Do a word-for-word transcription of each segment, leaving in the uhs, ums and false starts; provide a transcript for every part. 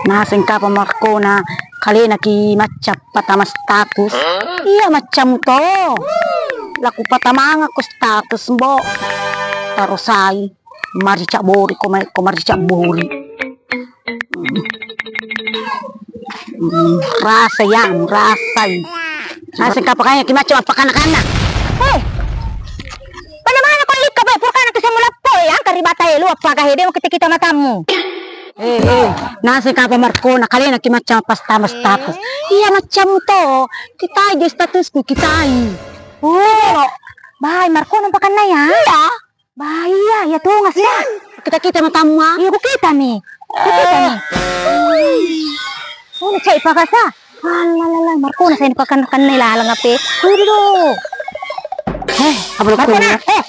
Naseng kapa Markona, kalena ki macca patama status. Iya maccamu to. Laku patamanga ko status, Mbo. Tarosai. Mari cabbori, ko ma-, ko mari cabbori. Hmm, rasa ya, rasai. Naseng kapa kanya ki macca mappakanna-kanna. Hei. Mana-mana ko likka, Boy, purkana ki semulappo, ya, angka ribata elu, appaga hede mo kita-kita matamu. Eh, eh, naseng kapa Markona, kalena ki macca pas tama status. Iya maccamu to, kitai je statusku, kitai. Oh, bai Markona pakanna ya? Iya. Bai iya, iya to ngasa. Kita-kita matamu, ah. Iya, ku kita mi. Ku kita mi. Oh, cai pakasa. Alalala, Markona saya pakan-, kanna ilalang ape. Kudu. Eh, apa Markona, eh.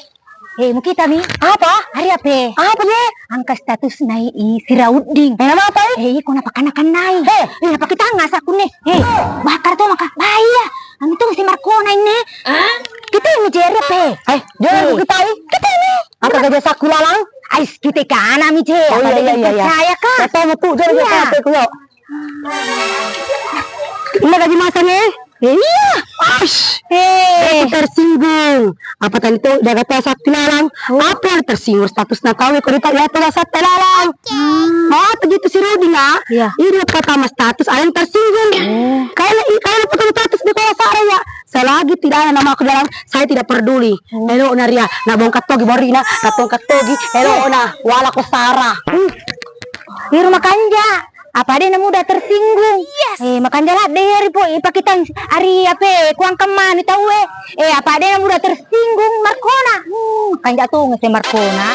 Eh, mukita mi. Apa? Hari apa? Apa, je? Angka status nai i Sirauddin. Eh, nama apa, eh? Eh, iko napakana-kanai. Eh, eh, apa kita ngasa kune? Eh, bakar to maka. Bahaya. Anu to si Markona ini. Kita ini jere pe. Eh, dia aku kita i. Kita ini. Apa kerja saku lalang? Ais, kita kana mi je. Oh, iya, iya, iya, iya. Percaya kah? Kata metu, jere, iya. Kata aku, yo. Ini lagi makan, eh? Iya. Ais. Eh. Aku tersinggung. Apa tadi tuh udah kata satu lalang? Oh. Apa yang tersinggung statusnya kau? Kau ditanya apa satu lalang? Oke. Oh, begitu si Rudi nggak? Iya. Ini pertama status, ada yang tersinggung. Oh. Kayak, kayak pertama status di kola Sarah ya. Selagi tidak ada nama aku dalam, saya tidak peduli. Oh. Elo naria, na bongkat togi borina, na tongkat togi, elo na wala ko Sarah. Hmm. Di rumah kanja. Apa de na muda tersinggung? Yes. Eh, makanja ladde ri po ipakitang ari ape kuang kemmani tau e. Eh, apa de na muda tersinggung Markona? Hmm, makanja tu ngese Markona.